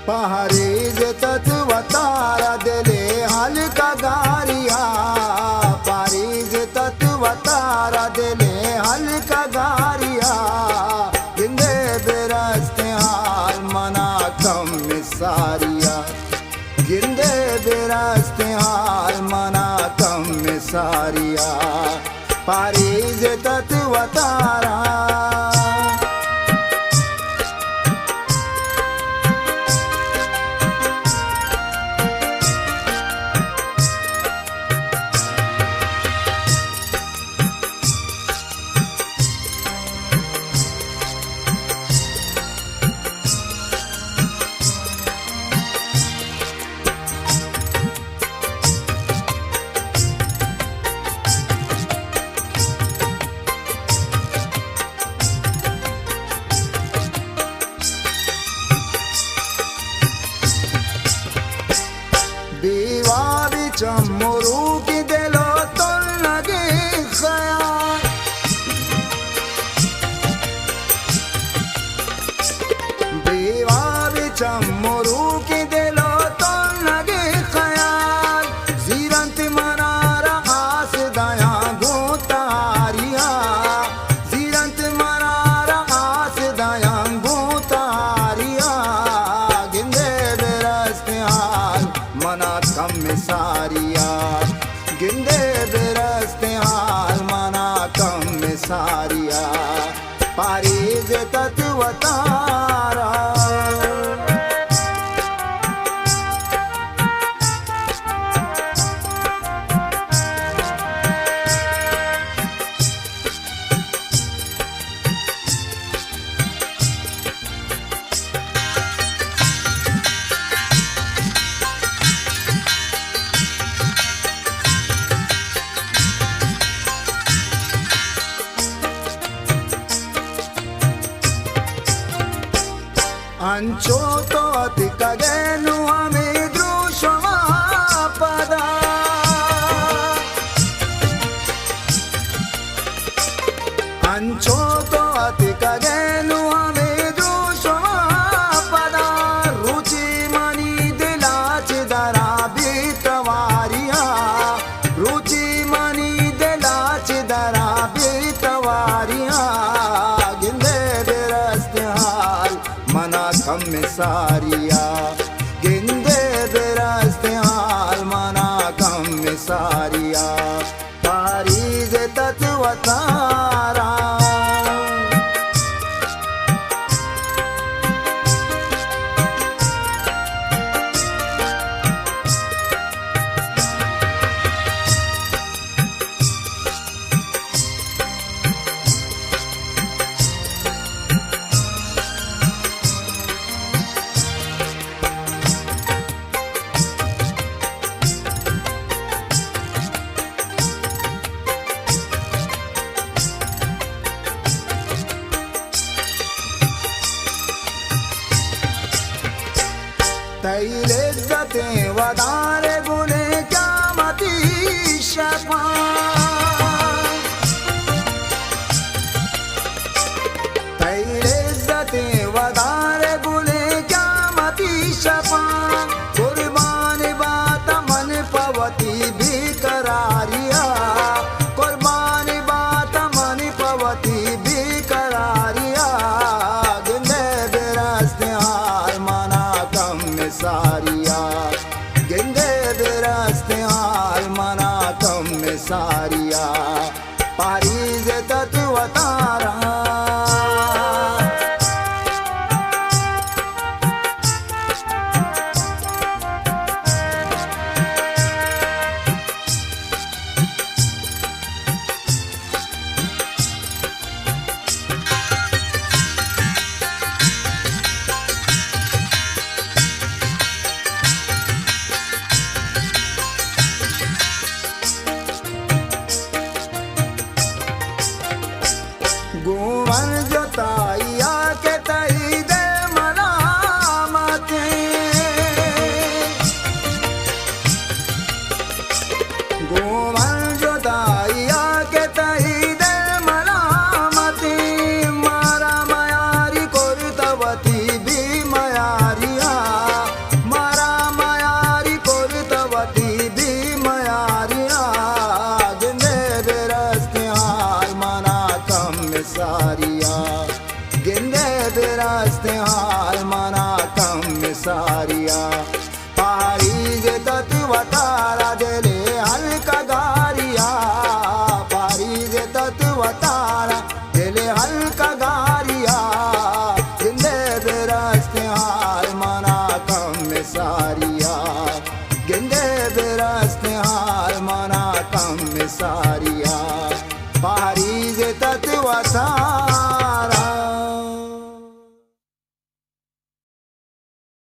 پہریز تت وتارا دلے ہلکا گاریا، پہریز تت وتارا دلے ہلکا گاریا، گندے برستیں حال منا کم ساریا، گندے برستیں حال منا کم ساریا۔ پہریز تت وتارا۔ بیوابی چم مروکی دل و تنگی خیال، بیوابی چم مروکی دل و تنگی خیال، زیرنت منارا آس دیاں گوں تاریا، زیرنت منارا آس دیاں گوں تاریا، گندے برستیں حال منا کم ساریا، گندے برستیں حال منا کم ساریا، پہریز تت وتارا۔ انچو تو اتکگئے نوں ہمے دروشما پدا، انچو تو اتکگئے نوں ہمے دروشما پدا، روچی منی دلا چہ درا بے تواریا، روچی منی دلا چہ درا بے تواریا، گندے برستیں حال منا کم ساریا، گندے برستیں حال منا کم ساریا، پہریز تت وتارا۔ تئی لذتیں ودار گلیں قیامتی شپاں، تئی لذتیں ودار گلیں قیامتی شپاں، قربان باتاں من پہ وتی بے قراریا، قربان باتاں من پہ وتی بے قراریا، گندے برستیں حال منا کم ساریا، گندے ساریا، گندے برست حال مانا کم ساریا۔